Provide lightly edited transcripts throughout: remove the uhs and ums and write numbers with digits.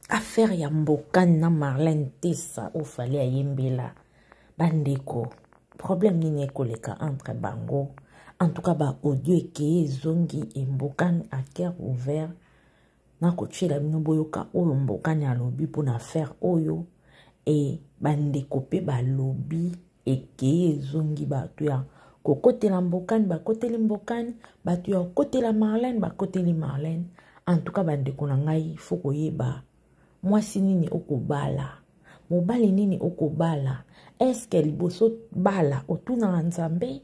Affaire ya Mbokani na Marlène Tessa oyo Fally ayembela bandeko problème nini ekoleka entre bango en tout cas ba audio ekeye ezongi e Mbokani à cœur ouvert nakotiela bino boyoka oyo Mbokani alobi mpona affaire oyo e bandeko mpe balobi ekei ezongi bato ya kokotela mbokani bakoteli mbokani bato ya kokotela marlene bakoteli marlene antuka bandeko na ngai fo koyeba mwasi nini okobala mobali nini okobala eske liboso bala otunaka nzambe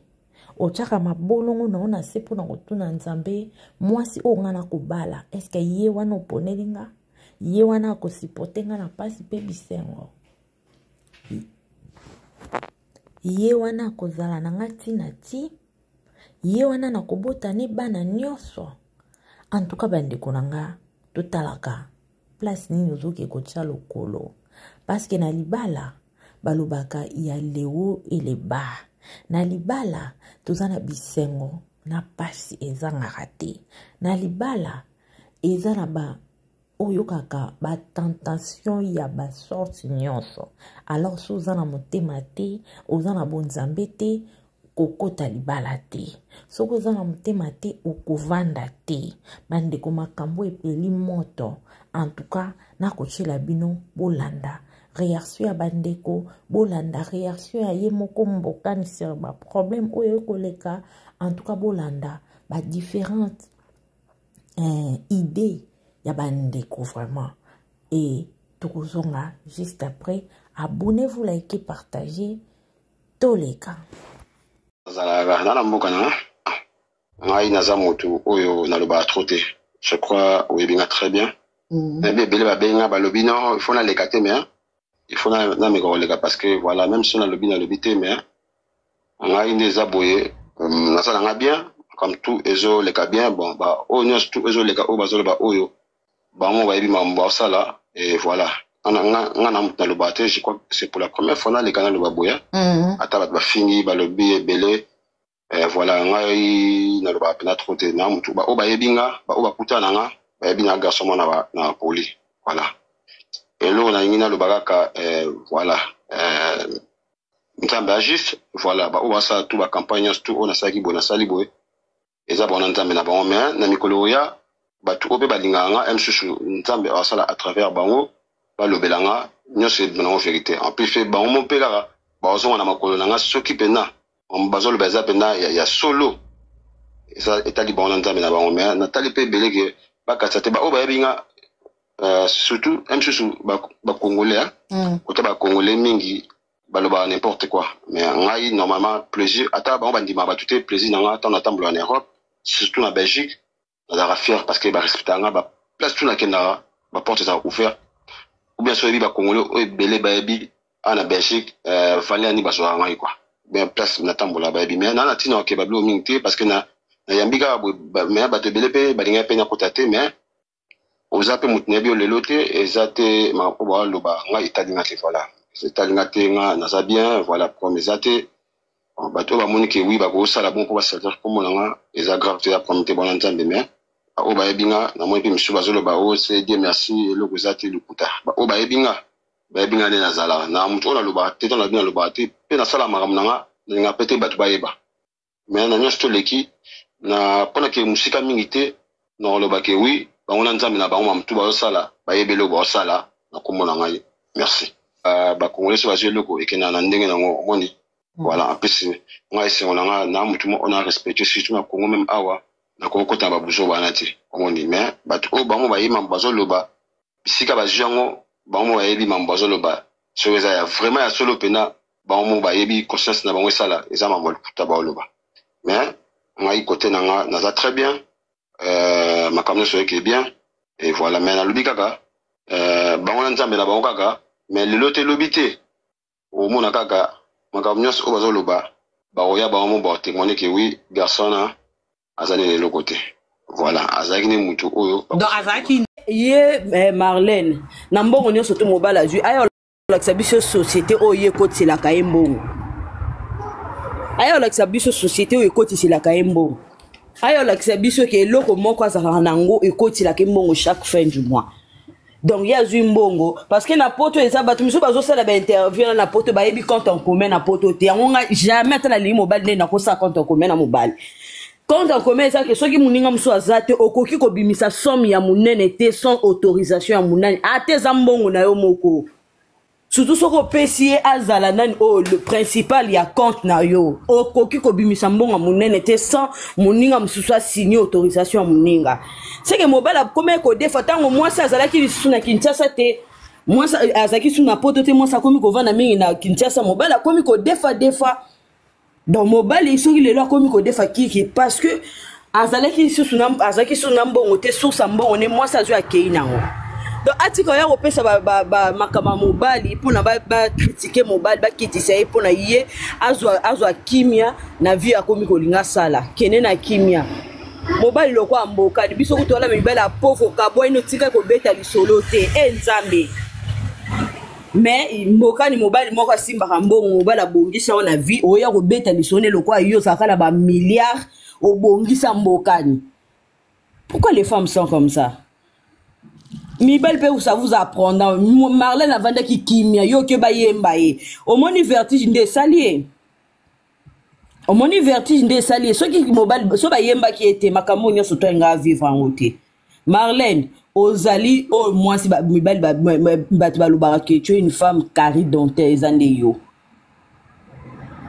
otyaka mabolongo na yo na se mpo na kotuna nzambe mwasi oyo ngai nakobala eske ye wana oponeli nga ye wana akosipote nga na mpasi mpe bisengo Ye wana akozala na nga ti na ti, ye wana nakobota ne bana nyonso. En tout cas bandeko na nga, totalaka place nini ozoke kotia lokolo parce que na libala balobaka ya leo et le bas. Na libala toza na bisengo na pasi ezangaka te. Na libala eza na ba oyokaka ba tentation ya ba sorte nyonso alors so oza na motema te oza na bonzambe te kokota libala te soki oza na motema te okovanda te bandeko makambo epeli moto en tout cas nakotyela bino bolanda réaction ya bandeko bolanda réaction ya ye moko mbokani sur baproblème oyo ekoleka en tout cas bolanda ba différentes eh, idée ya bandeko vraiment et tokozonga juste après abonnez-vous likez partagez toleka nazalaka na na mboka na ngai naza motu oyo nalobaka trop te je crois oyebi nga très bien mm. nayebi ebele babengi nga balobi non il faut naleka te mais il faut nameka koleka parce que voilà même so nalobi nalobi te mais ngai nde eza boye naza na nga bien comme tout ezoleka bien bon ba oyo nyonso tout ezoleka oyo bazoloba oyo bango bayebi makambo baosala et voilà nga na moto nalobaka te je crois c'est pour la première fois naleka naloba boya mhm. ata bato bafingi balobi ebele eh, voilà ngai nalobaka mpena trop te na motu baoyo bayebi nga baoyo bakutana na nga bayebi na garçon mwana na poli voilà eloko nalingi naloba kaka eh, voilà eh, nzambe ajuste voilà baoyo basala tout bacampagne nyonso tout oyo nasalaki boye nasali boye eza bango na nzambe na bango mais na mikolo oya bato oyo mpe balingaka nga mosusu nzambe asala à travers bango balobela nga nyonso ebima nango verité en plus mpe bango mo mpe kaka bazonga na makolo na nga soki mpenza bazoloba eza mpenza ya, ya solo eza etali bango na nzambe na bango mais natali mpe ebele ke bakatisa te baoyo bayebi nga uh, surtout mosusu bacongolais ba mm. kota bacongolais mingi balobaka n'importe quoi mais ngai normalement plaisir ata bango bandimaka bato te plaisir na nga ntango natambolaka na europe surtout na belgique nazalaka fier parce que barespectaka nga baplace tout nakendaka baporte ezalaka ouvert ou bien so oyebi bacongolais oyo ebele bayebi awa na belgique euh, vale ani bazwaka ngai quoi bien place natambola bayebi mais naa na ntina okeba biloko mingi te parce que na nayambi kaka boye mais bato ebele mpe balingaki mpe nakota te mais oza mpe moto nayebi yo lelo te eza te makambo baoloba ngai etali nga te voilà etali nga te nga naza bien voilà problème eza te bato oyo bamoni ke wi bakosala bongo mpo basalter nkombo na nga eza grave te ya problème te bona nzambe mais baoyo bayebi nga namoni mpe misusu bazoloba o oh, se die merci eloko eza te lokuta baoyo bayebi nga bayebi nga nde nazalaka na moto oyo nalobaka te to nalobi nalobaka te mpe nasala makambo na nga nalinga mpe te bato bayeba mais na nyonso toleki na mpona ke mosika mingi te nakoloba ke wi bango na nzambe na bango mamutu bazosala bayebi eloko bazosala na nkombo na ngai merci uh, bakongole so bazwi eloko ekendaka na ndenge nango omoni mm. voilà en plus ngai esengo na ngai na motu moko na respecte surtout na congo meme awa nakoki kota na babuzo wana te omoni mais bato oyo bango bayebi mambo bazoloba bisika bazwi yango bango bayebi mambo bazoloba soki eza ya vraiment ya solo mpena bango moko bayebi conscience na bango esala eza mambo ya lokuta baoloba mais ngai kote na nga naza très bien euh, makambo nyonso eke bien et voilà mais nalobi kaka euh, bango na nzambe na bango kaka mais lelo te lobi te omona kaka makambo nyonso oyo bazoloba bakoya bango mo bakotemoigne ke oui garçon na aza nini eloko te voilà azalaki nde motu oyo donc azalaki ye eh, marlène na mbongo nyonso to mobali azwi aya olakisa biso société oyo ye ekotiselaka ye mbongo aya olakisa biso société oyo ekotiselaka ye mbongo aya olakisa biso ke eloko moko azalaka na yango ekotiselaka ye mbongo chaque fin du mois. Donc ye azwi mbongo parce que na poto eza bato misusu bazosala bainterview na na poto, bayebi compte en commun na poto te. Yango nga jamais, ata nalingi mobali nde nakosala compte en commun na mobali. Compte en commun eza ke soki moninga mosusu aza te, okoki kobimisa somme ya monene te sans autorisation ya monani, ata eza mbongo na yo moko, surtout soki opesi ye azala nani oyo le principal ya compte na yo. Okoki kobimisa mbongo ya monene te sans moninga mosusu asigne autorisation ya moninga. Seke mobali akomi kodefa ntango mwasi azalaki lisusu na Kinshasa te, mwasi azalaki lisusu na poto te, mwasi akomi kovanda mingi na Kinshasa, mobali akomi kodefa defa. Donc mobali soki lelo akomi kodefa kiki parce que azalaki lisusu na, azalaki lisusu na mbongo te, source ya mbongo ne mwasi azwi, akei nango. Donc atika oya kopesa makambo ya mobali mpona bakritike mobali, bakitisa ye mpona ye azwa, azwa kimia na vie. Akomi kolinga asala kende na kimia. Mobali lokola mbokani, biso kutu wana mibali ya pauvre, okabwani, otika kobeta lisolo te. E Nzambe! Mais mbokani, mobali moko asimbaka mbongo, mobali abongisa yo na vie, oya kobeta lisolo nde lokola yo ozalaka na bamilliard, obongisa mbokani. Pourquoi les femmes sont comme ça? Mibali mpe, ça vous apprendra. Marlène avandaki kimia, yo ke bayemba ye, omoni vertige nde esali ye, omoni vertige nde esali ye. Soki mobali so bayembaki ye te, makambo nyonso to alinga avivre yango te. Marlène, ozali oyo mwasi mibali bato balobaka ke tu es une femme carie dentaire, eza nde yo.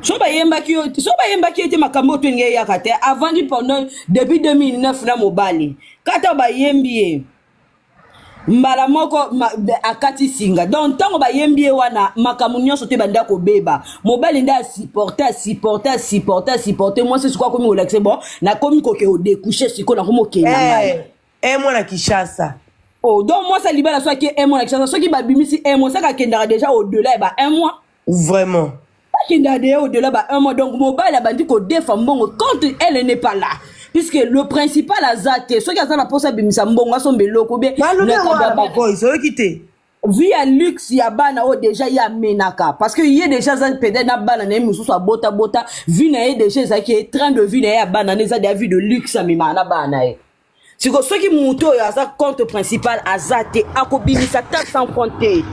So bayembaki yo, so bayembaki ye te, makambo oyo tolingi eyaka te. Avandi pendant depuis 2009 na mobali, kata bayembi ye mbala moko akati singa. Donc ntango bayembi ye wana, makambo nyonso te banda kobeba. Mobali nde asupporte, asupporte, asupporte, asupporte. Mwasi sikoyo akomi kolakisa: bon, nakomi koke odécouche, sikoyo nakomi okenda ngai. Eh, eh, mwana Kishasa. Oh, donc mwasi ya libala so ake un mois na Kinshasa, soki babimisi un mois, saka akendaka déjà au-delà ya ba un mois. Vraiment. Akendaka déjà au-delà ba un mois. Donc mobali abandi kodefa mbongo quand elle n'est pas là, puisque le principal aza te. Soki aza na mposa abimisa mbongo, asomba eloko bien. Nalobi yango na bavoice, oyoki te? Vie ya luxe ya bana oyo déjà ye amenaka, parce que ye déjà aza peut-être na bana na ye mosusu abotabota, vie na ye déjà ezalaki train de vie na ye ya bana na eza déjà vie de luxe amemaka na bana na ye. Siko soki moto oyo aza compte principal aza te, akobimisa ta 100 franc te.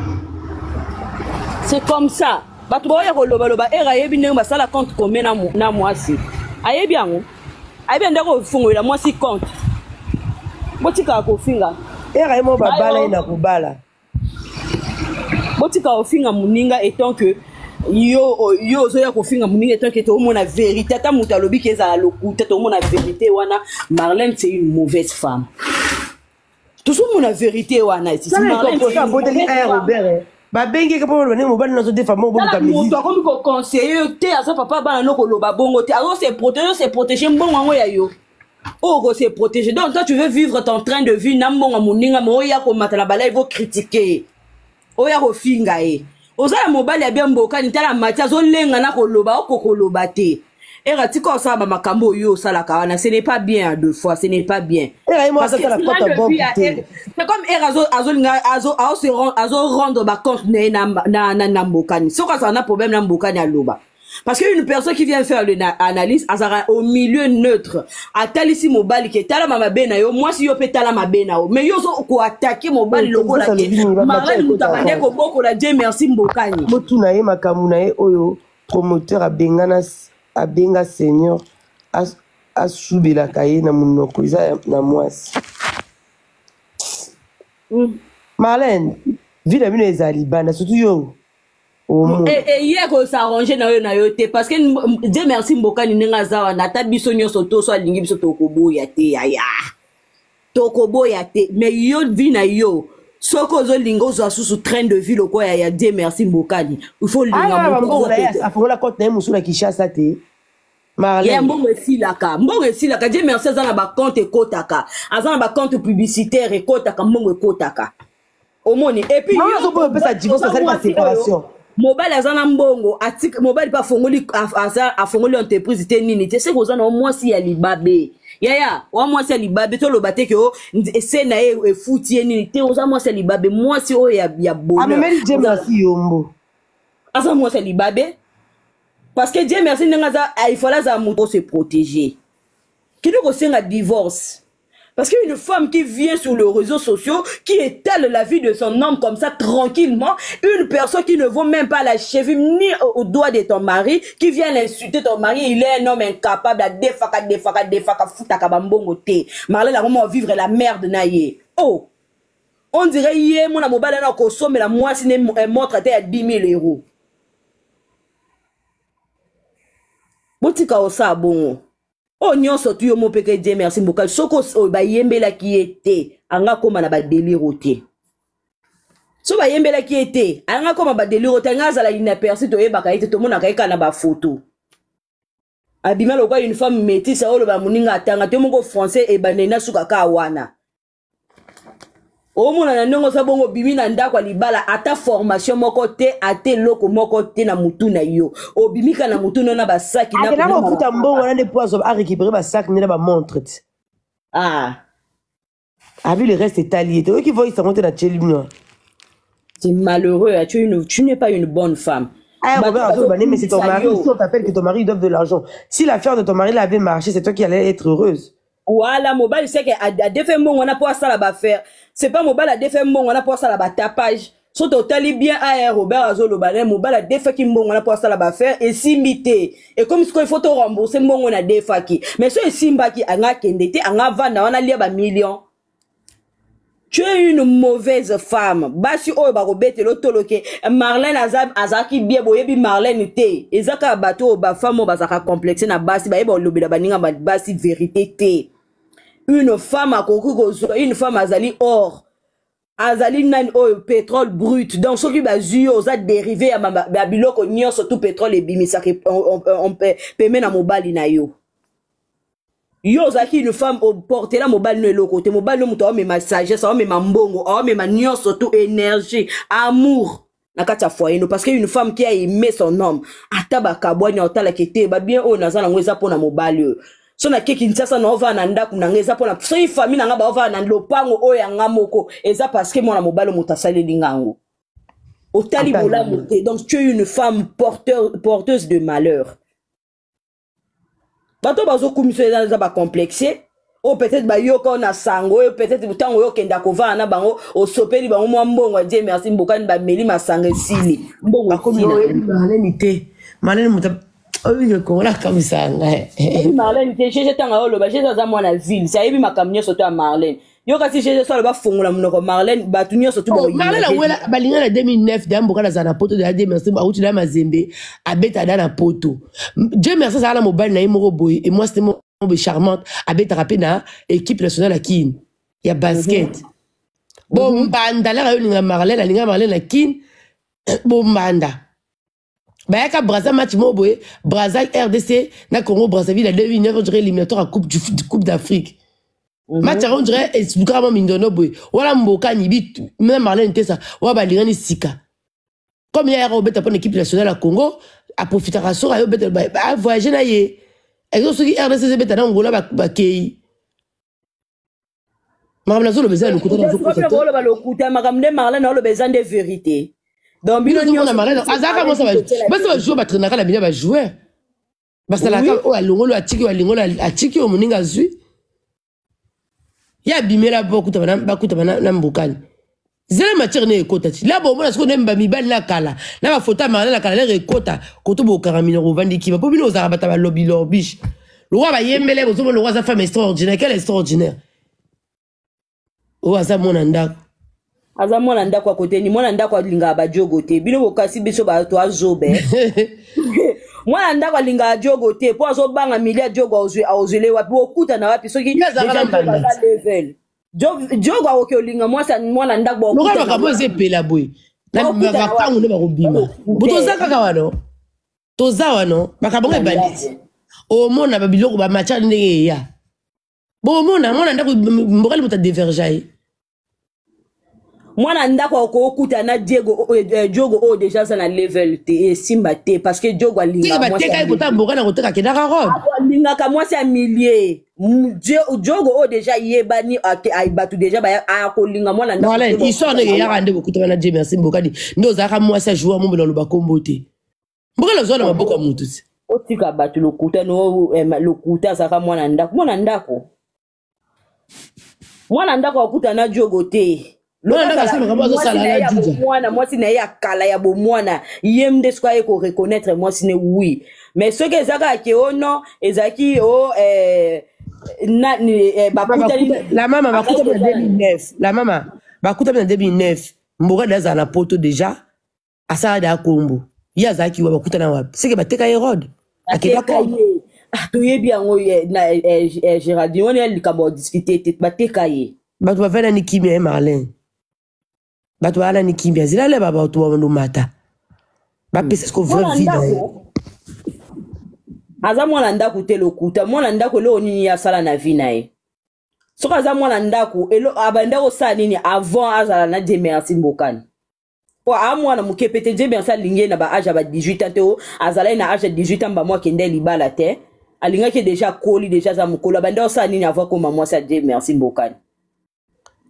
C'est comme ça. Bato baoya kolobaloba, ere ayebi ndenge basala compte combien na mwasi, ayebi yango, ayebi ndenge kofungolela mwasi compte. Botikaka kofinga. Era ye mo babala ye na kobala. Botika kofinga moninga etant que yo, yo ozoya kofinga moninga etant que toomona vérité. Ata moto alobi ke ezala lokuta, toomona vérité wana. Marlène, c'est une mauvaise femme, tozomona vérité wana. Aboteli Robert, babengeki mpo baloba ndenge mobali nazodefa mo boluka. Moto akomi koconseille te, aza papa bana no, koloba bongo te. Azo se protéger, se protéger mbongo yango ya yo oyo kose protéger. Donc toi, tu veux vivre ton train de vie na mbongo moninga, ma oya komata na bala, evo critiquer ye, oya kofinga ye. Oza na mobali ya bien, mbokani, tala mati azolenga na koloba, okokoloba te. Era, tika osala bamakambo oyo osalaka wana, ce n'est pas bien. Deux fois, ce n'est pas bien. C'est comme era azolinga azorendre bacompte na ye na mbokani. Soki azala na problème na mbokani, aloba, parce que une personne qui vient faire l'analyse azalaka au milieu neutre, atalisi mobali ke talama mabe na yo, mwasi yo mpe tala mabe na yo. Mais yo ozo koattaquer mobali lokola ke Marlène moto abande kobokola Dieu merci Mbokani. Botuna ye makambo na ye oyo promoteur abengana, abenga seigneur, asubelaka ye na monoko, eza na mwasi. Marlène, vie na bino eza libanda, surtout yo. Ye kosarrange na yo te, parce que Dieu merci Mbokani ndenge aza wana, ata biso nyonso to so alingi biso, tokoboya te yaya, tokoboya te. Mais yo, vie na yo, soki ozolinga ozwa susu train de vie lokola ya Dieu merci Mbokani, il faut linga. Afongola compte na ye mosusu na Kinshasa te. Ye mbongo esilaka, mbongo esilaka. Dieu merci aza na bacompte ekotaka, aza na bacompte publicitaire ekotaka, mbongo ekotaka, omoni. Et puis opesa divorce, asali ba séparation. Mobali aza na mbongo, atika mobali mpe afongoli, aza afongoli entreprise te, nini te. Seke oza na mwasi ya libabe yaya, wa mwasi ya libabe. Toloba te ke o se na ye efuti ye nini te. Oza mwasi ya libabe, mwasi oyo ya bonheur. Amemeli Dieu merci yombo. Aza mwasi ya libabe parce que Dieu merci ndenge aza, il fallait aza moto se protéger, kende kosenga divorce. Parce qu'une femme qui vient sur les réseaux sociaux, qui étale la vie de son homme comme ça tranquillement, une personne qui ne vaut même pas la cheville ni au doigt de ton mari, qui vient l'insulter ton mari, il est un homme incapable à défaka, défaka, défaka, futaka bambongo te. Marlène a vraiment vivre la merde na ye. Oh! On dirait ye mona mobali na kosomela mwasi ne montre te ya 10 000 euros. Botika osala bongo. Oyo nyonso tu yo mopeke Dieu merci mbokali soki oyo bayembelaki ye te anga akoma na badelire te. So bayembelaki ye te anga akoma badelire te, anga azala inaperçu, toyebaka ye te, tomonaka ye kaka na bafoto. Abima lokola une femme métisse, oloba moninga atanga te moko français ebandeli na suka kaka wana. Omona na ndenge oza bongo, obimi na ndako ya libala ata formation moko te, ata eloko moko te na mutu na yo, obimi kaka na mutu no na basaki na akenda kofuta mbongo wana nde po azwa arécupérer basac nde na bamontre te. Ah. Abi le reste etali ye te, oyoki voice yango te na tieli bino. C'est malheureux, hein. Tu n'es pas une bonne femme. Ah, Bato Robert Azoba, mais c'est ton mari. bazokumisa Si yo. on t'appelle que ton mari doit de l'argent, si l'affaire de ton mari l'avait marché, c'est toi qui allais être heureuse. Wala mobali seke adefe mbongo wana po asala bafaire. C'est pas mobali adefe mbongo wana po asala batapage. So totali bien AR Robert azoloba ne mobali adefaki mbongo wana po asala bafaire esimbi te. Et comme sikoyo il faut to rembourser mbongo na defaki. Mais so esimbaki anga akende te, anga avanda wana alia ba millions. Tu es une mauvaise femme. Basi oyo bakobetela otoloke Marlène azalaki bien, boyebi Marlène te. Eza kaka bato oyo ba femme oyo bazalaka complexe na basi, bayeba kolobela baninga ba basi vérité te. Une femme akoki kozwa, une femme azali or, azali nani oyo pétrole brut. Donc soki bazwi yo oza dérivé ya ya biloko nyonso tout pétrole ebimisaka peme na mobali na yo. Yo ozalaki une femme oportela mobali no eloko te, mobali no moto aomema sagesse, aomema mbongo, aomema nyonso tout, énergie, amour na kati ya foyer no. Parce que une femme qui a aimé son homme, ata bakabwani aotalaki te, ba bien oyo naza nango eza mpona mobali oyo. So na keki Kinshasa na ovanda na ndako na nga eza mpona, soki famille na nga baovanda na lopango oyo ya nga moko eza parce que mwana mobali moto asaleli nga yango. Otali Ata bolamu yo. te. Donc tu es une femme porteuse de malheur. Bato bazokumisa eza eza bacomplexe oyo peut-être bayoka oyo na sango oyo, peut-être ntango oyo okenda kovanda na bango osopeli bango mwa mbongo ya Dieu merci mbokani, bameli masanga esili mbongo Bakomi esila. oyebi Marlène te, Marlène moto oyebi ke Kongo nakamwisaka ngai. Oyebi Marlène te. GG ntango ayoloba, GG aza mwana ville, si ayebi makambo nyonso to ya Marlène. Yo kasi GG so aloba fongola monoko Marlène, bato nyonso to Oh, bakoyina Marlène GG. awela balinga na 2009 da mboka nazala na poto de Dieu merci, auti da Mazembe abeta da na poto. Dieu merci azala na mobali na ye moko boye e mwasi te moko boye charmante, abetaka mpe na équipe nationale ya Kine ya basket. Bombanda laka yo olinga Marlène, alinga Marlène na Kine. Bombanda bayaka Braza match moko boye, Braza RDC na Congo Brazzaville na 2009, on dirait éliminatoire ya coupe d'Afrique. Match yango on dirait esukaka mwa mindono boye wana, mbokani bi na Marlène Tesa wana balingani sika. Comme ye ayaka kobeta mpona équipe nationale ya Congo, aprofitaka soki ayo obeta avoyage na ye. Exemple soki RDC ezobeta na Angola, bakei. Makambo nazoloba eza ya lokuta, nazokosa te. Oloba lokuta, makambo nde Marlène aoloba eza nde vérité. Donc bino bino ozomona nyonso Marlène azalaka mwasi basi bajoueur batrainaka na bino, bajoueur basalaka oyo alongoli oyo atiki, oyo alongoli atiki, oyo moninga azwi ye abimela po bakutama na mbokani. Zela matière ne ekota ti la bomona sikoyo nde bamibali na kala na bafoto ya Marlène na kala lere ekota koto bokanga minoko ovandi kima mpo bino ozalaka bato ya balobi lorbiche lokwa bayembele. Bozomona lokwa aza femme extraordinaire. Quelle extraordinaire? Oyo aza mwana ndako. Aza mwana ndako akoteni mwana ndako alingaka bajogo te. Bino bokasi biso bato azobe. Mwana ndako alingaka jogo te mpo azobanga milia jogo azwele wapi, okutana wapi soki Ye azalaka deja na jogo mbanda. aza level. Jogo akoki olinga mwasi mwana ndako lokola bakokutana makambo eza epela boye na Bakokutana mapango nde bakobima. Bakokutana. Bo toza kaka wana, toza wana, makambo ngo ebandi ti omona babiloko bamatiare ndenge eya. Bomona mwana ndako mbokali moto adeverge ye. Mwana ndako akokuta na Diego Diogo oyo deja aza na level te, esimba te parce que Diogo teke alingaka mwasi bateka ya ye kota mboka na koteka akendaka robe. Alingaka mwasi ya milie. Diogo oyo deja yebani bato deja akolinga mwana ndako Marlène, te, histoire ndenge eyaka nde bokutama na Dieu merci mbokani nde ozalaka mwasi ya joueur mombo na loba kombo te, mboka nazwa na maboko ya motu ti. Otika bato lokuta no, lokuta azalaka mwana ndako, mwana ndako. Mwana ndako akuta na jogo te. Mwana ndako asala makambo azosala na juja. Mwana mwasi na ye ya kala ya bomwana ye nde soki aye ko reconnaître mwasi ne oui. Mais soki eza kaka ke o oh non ezalaki o oh, eh, nani eh, bakutani la mama bakutani na 2009 la mama bakutani na 2009 mboka de azala na poto déjà asala da kombo ye azalaki wa bakutana wapi seke bateka herode akenda ye ah, toyebi yango na eh, eh, eh, géraldine wana ya likambo ya discute te bateka ye bato bavanda ni kimia ye marlin bato baala ni kimia zela leba bato babandomata bapesa siko vrai vie na ye aza mwana ndako te lokuta mwana ndako eloko nini ye asala na vie na ye soki aza mwana ndako abanda kosala nini avant azala na dieu merci mbokani po a mwana moke pe te Dieu merci alingi ye na ba age ya ba 18 ans te o azalaki na age ya 18 ans bamo akende libala te alingaki deja akoli deja aza mokolo abandi osala nini avant koma mwasi ya Dieu merci mbokani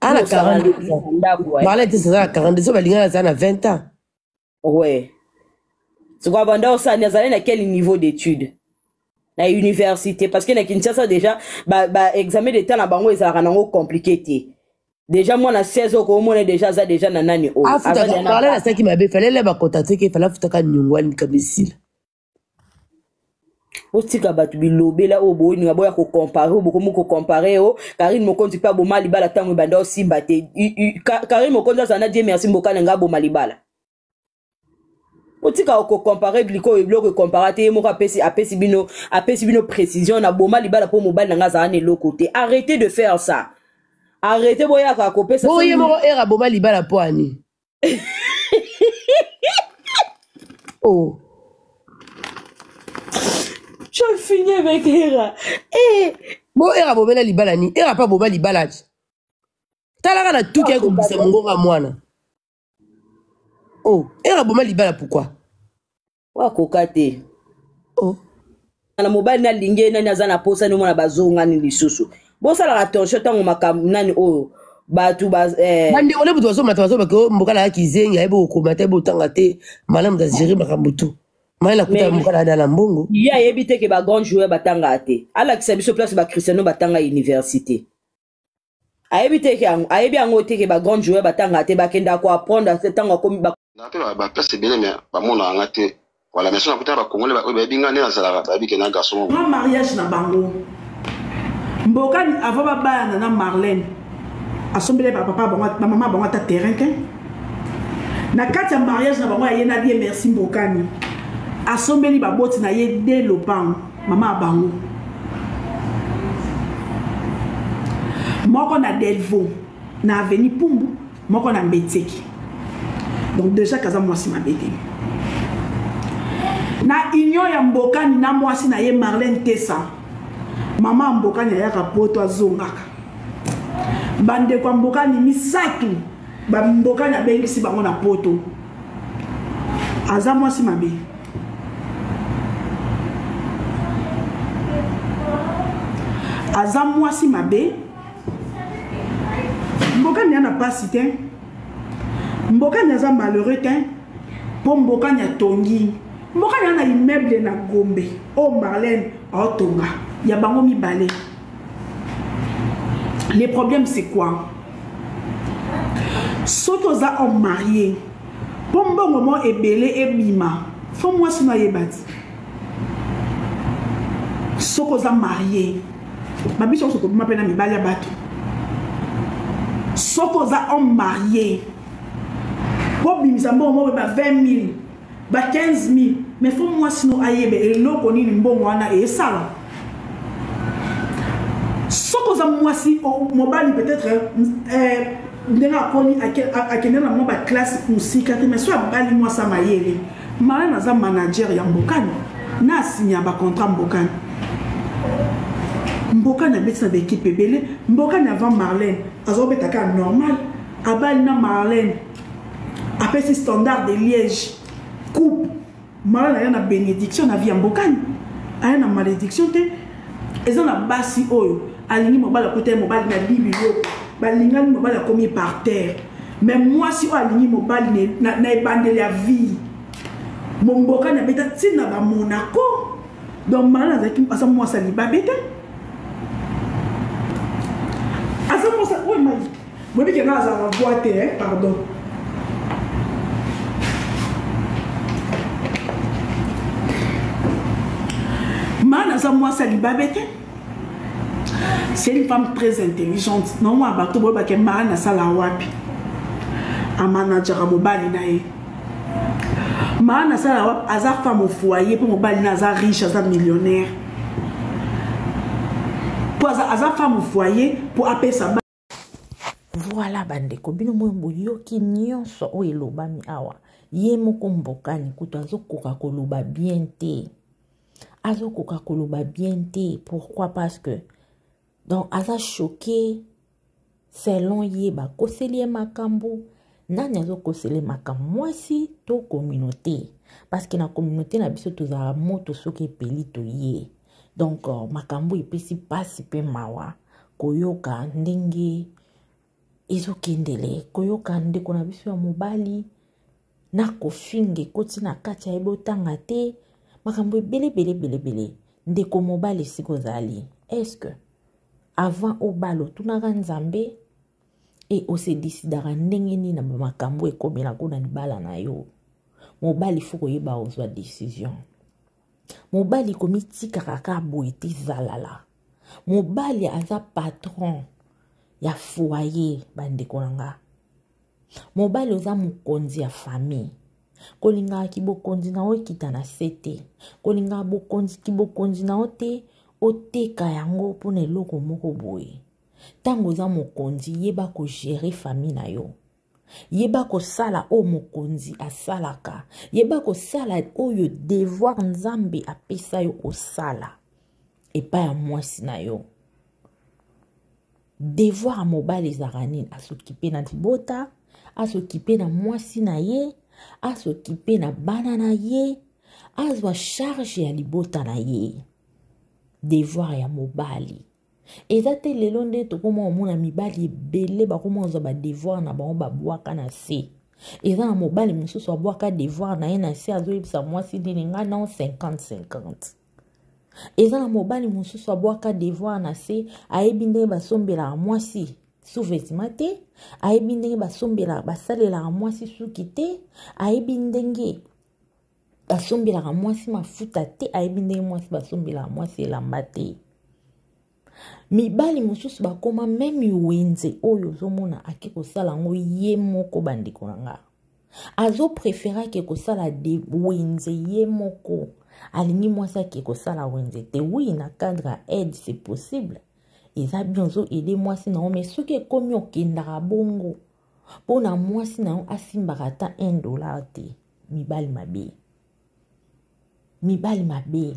ana 42 ans bala te aza na 42 so balingana aza na 20 ans ouais sikoyo abanda osala nini azalaki na quel niveau d'étude na université parce que na kinshasa déjà ba, ba examen d'état na bango ezalaka nango compliqué te déjà mwana 16 okomona déjà aza déjà na nani oyo afutakala nasalaki mabe fale le bakontakte ke fale afutaka niongo anika misila botika bato bilobela oyo boninga boya kocompare oyo bokomi kocompare o karine mokonzi mpe aboma libala ntango ebanda osimba te karine mokonzi azala na die merci mboka na ngai aboma libala otika kocompare biliko oyo biloko ekompara te ye moko apesi apesi bino apesi bino précision na boma libala mpo mobali na ngai azala na eloko te arrêtez de faire ça arrêtez boyaka kopesa bongo ye moko era boma libala mpo ani oh je finis avec era eh. bo era bobela libala ni era mpe aboma libala ti talaka na tuki aye kobimisa mongongo ya mwana oh era boma libala pourquoi wakoka te oh na mobali nalingi ye nani aza na posa nini mwana bazongani lisusu bosalaka attention ntango makambo nani oyo bato ba eh... bandeko nde moto bazomata bazobaka oh, mboka naya kizengi ayebi kokoma te ayebi kotanga te malamu tagere makambo tu mai nakuta mboka naya na mbongo ye ayebi te ke bagrand joueur batangaka te alakisa biso place bacristiano batanga université ayebi te ke ayebi yango te ke ba grand joueur batanga te bakenda ko apprendre ntango akomi ba na mpe ba place ebele mais bamonaka nga te voilà mais so nakutana ba congolais oyo bayebi nga nde nazalaka bayebi ke na garçon moko Grand mariage na bango mbokani avant babayana na Marlène asombele ba papa bango ba mama bango ata terrain te na kati ya mariage na bango ya ye na die merci mbokani asombeli baboti na ye de lopango mama ya bango moko na delvaux na avenue pumbu moko na mbetseki donc déjà kaza mwasi mabe te na union ya mbokani na mwasi na ye marlène tesa mama ya mbokani ayaka poto azongaka bandeko ya mbokani misato bambokani abengisi bango na poto aza mwasi mabe aza mwasi mabe mbokani ya na pasi te mbokani aza malheureux te mpo mbokani atongi mbokani ya na immeuble na gombe oyo oh, marlène aotonga ya bango mibale le problème c'est quoi soki oza homme marié mpo mbongo moko ebele ebima fo mwasi no ayeba ti soki oza marie babiso nyonso tobima mpe na mibali ya bato soki oza homme marie mpo bimisa mbongo moko ba 20 000 ba 15 000 mais fo mwasi no ayeba eloko nini mbongo wana esala soki oza mwasi mobali peut-être eh, ndenge akoli akende na mwa baklasse mosika te mais so abali mwasi ya mayele mara naza manager ya mbokani na asinya bacontrat mbokani mbokani abeti na baekipe ebele mbokani avant marlène azobeta kaka normal abali na marlène apesi standard de liège coupe Malala aya na benediction na vie ya mbokani aya na malediction te eza na basi oyo alingi mobali akuta ye mobali na bibiloko balingani mobali akomi par terre mais mwasi oyo alingi mobali na, na ebandeli ya vie mombokani abeta ntina ba monaco donc malala azalaki aza mwasi ya libabe te mwasi oyo mai boyebi ke nga azalaka voi te eh, pardon. Ma naza mwasi ya libabe te. C'est une femme très intelligente. Naomona bato boyebake maa nasala wapi, amanajaka mobali na ye. Maa nasala wapi, aza femme au foyer mpo mobali na aza riche, aza millionnaire, mpo aza, aza femme au foyer mpo apesa. Voilà bandeko, bino moyo boyoki nyonso oyo elobami awa. Ye moko Mbokani kutu azokoka koloba bien te, azokoka koloba bien te. Pourquoi? Parce que donc aza choqué. Selon ye, bakoseli ye makambo. Nani azokosela ye makambo, mwasi to communauté? Parce que na communauté na biso tozala moto soki epeli toye. Donc makambo epesi mpasi mpe mawa koyoka ndenge ezokendele, koyoka ndeko na biso ya mobali na kofinga ekoti na kati, ayebi otanga te, makambo ebele ebele ebele ebele. Ndeko mobali, esika ozali, est-ce avant obala otunaka Nzambe e ose décidaka ndenge nini na bamakambo ekomelaka na libala na yo? Mobali, fo koyeba ozwa décision. Mobali, komitikaka kaka boye te, zalala mobali aza patron ya foyer. Bandeko na nga, mobali oza mokonzi ya famille. Kolingaka kibokonzi na yo ekita na se te, kolingaka bokonzi kibokonzi na yo te oteka yango mpona eloko moko boye. Ntango oza mokonzi, yeba kogérer famille na yo, yeba kosala oyo mokonzi asalaka, yeba kosala oyo devoir Nzambe apesa yo osala epai ya mwasi na yo. Devoir ya mobali ezalaka nini? Asokipe na libota, asokipe na mwasi na ye, asokipe na bana na ye, azwa charge ya libota na ye. Devoir ya mobali eza te lelo nde tokoma komona mibali ebele bakoma kozwa badevoir na bango babwaka na se. Eza na mobali mosusu abwaka devoir na ye na se, azoyebisa mwasi nini, ngai nao 50 50. Eza na mobali mosusu abwaka devoir na se, ayebi ndenge basombelaka mwasi sous-vêtement te, ayebi ndenge basombelaka basalelaka mwasi suki te, ayebi ndenge basombelaka mwasi mafuta te, ayebi ndenge mwasi basombelaka mwasi elamba te. Mibali mosusu bakoma même wenze oyo ozomona ake kosala yango ye moko. Bandeko na nga, azopréférer ake kosala de wenze ye moko, alingi mwasi ake kosala wenze te. Oui, na cadre ya aide, c'est possible, eza bien, ozoaider mwasi na yo, mais soki ekomi okendaka bongo mpona mwasi na yo asimbaka ata 1 dollar te. Mibali mabe, mibali mabe.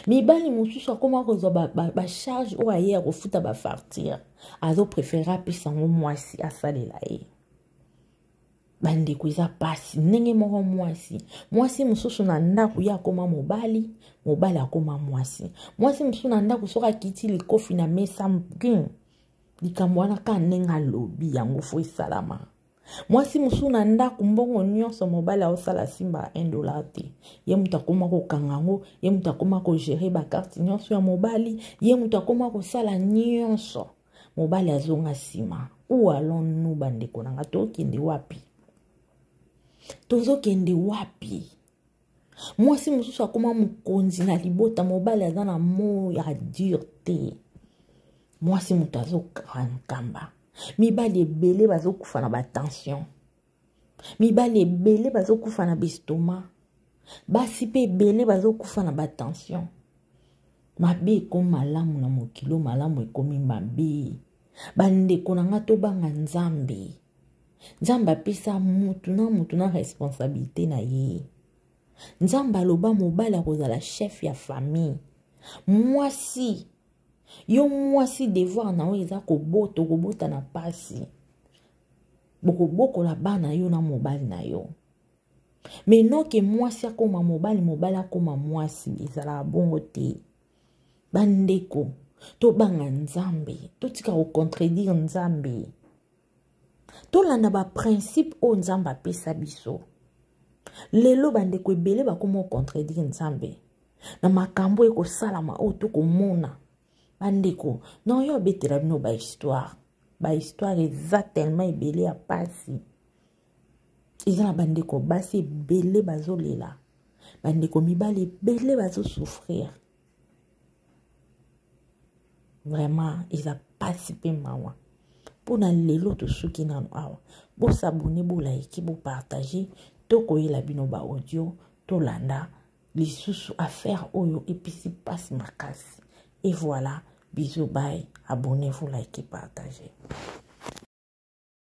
Mibali mosusu akóma kozwa bacharge oyo aye ya kofuta bafacture, azopréférer apesa yango mwasi asalela ye. Bandeko, eza mpasi. Ndenge moko mwasi, mwasi mosusu na ndako ye akóma mobali, mobali akóma mwasi. Mwasi mosusu na ndako, soki akiti likofi na mesa, likambo wana kaka ndenge alobi yango fo esalama. Mwasi mosusu na ndako, mbongo nyonso mobali aosala, simba 1 dollar te. Ye moto akóma kokanga yango, ye moto akóma kogérer bacarte nyonso ya mobali, ye moto akóma kosala nyonso, mobali azonga nsima. Où allons-nous, bandeko na nga? Tokende wapi? Tozokende wapi? Mwasi mosusu akóma mokonzi na libota, mobali aza na mot ya dire te, mwasi moto azokamba. Mibali ebele bazokufa na batension, mibali ebele bazokufa na baestomac, basi mpe ebele bazokufa na batension. Mabe ekomi malamu na mokili, malamu ekomi mabe. Bandeko na nga, tobanga Nzambe. Nzambe apesa mutu na mutu na responsabilité na ye. Nzambe aloba mobali akozala chef ya famille. Mwasi, yo mwasi, devoir na yo eza kobota, okobota na pasi, bokobokola bana yo na mobali na yo. Mais noke mwasi akóma mobali, mobali akóma mwasi, ezalaka bongo te. Bandeko, tobanga Nzambe, totika kocontredire Nzambe, tolanda baprincipe oyo Nzambe apesa biso. Lelo bandeko ebele bakóma kocontredire Nzambe na makambo ekosalama oyo tokomona. Bandeko, na oyo abetela bino bahistoire. Bahistoire eza tellement ebele ya pasi. Eza na bandeko basi ebele bazolela, bandeko mibali ebele bazosouffrir. Vraiment eza pasi mpe mawa. Mpona lelo tosuki nano awa. Bosabone, bolaiki, bopartage, tokoyela bino ba audio, tolanda lisusu affaire oyo epesi pasi makasi. Et voilà, bisous, bye, abonnez-vous, likez, partagez.